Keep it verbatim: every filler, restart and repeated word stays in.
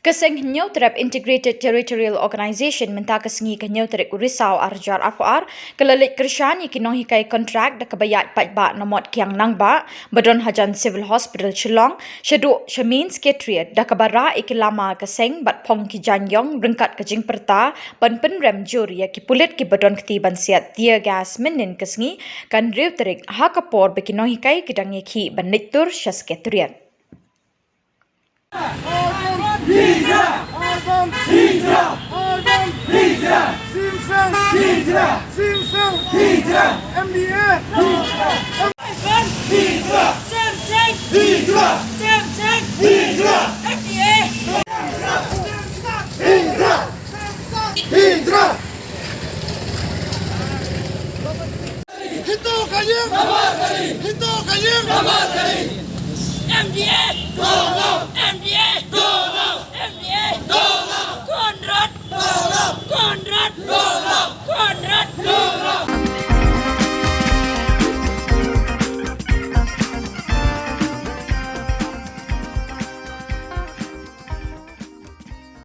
Ka Seng Hynñiewtrep Integrated Territorial Organization mynta ka sngi ka hynñiew tarik u Risaw ar hajar arphew ar ka la leit kyrshan ïa ki nonghikai kontrak da kaba ïaid paidbah na Mot Kiang Nangbah ba don hajan Civil Hospital Shillong shaduh sha Main Secretariat da kaba rah ïa ki lama ka seng bad phong ki jaiñïong ryngkat ka jingpyrta ban pynrem jur ïa ki pulit kiba don kti ban siat tear gas mynhynnin ka sngi ka hynriew tarik ha ka por ba ki nonghikai ki dang ïakhih ban leit tur sha Secretariat. Hijra! Hijra! Hijra! Hijra! Sing Seng! Hijra! Sing Seng! Hijra! M D A! Hijra! Hijra! Sing Seng! Hijra! Sing Seng! Hijra! M D A! Hijra! Hijra! Hito ka ïing! Hito ka ïing! M D A!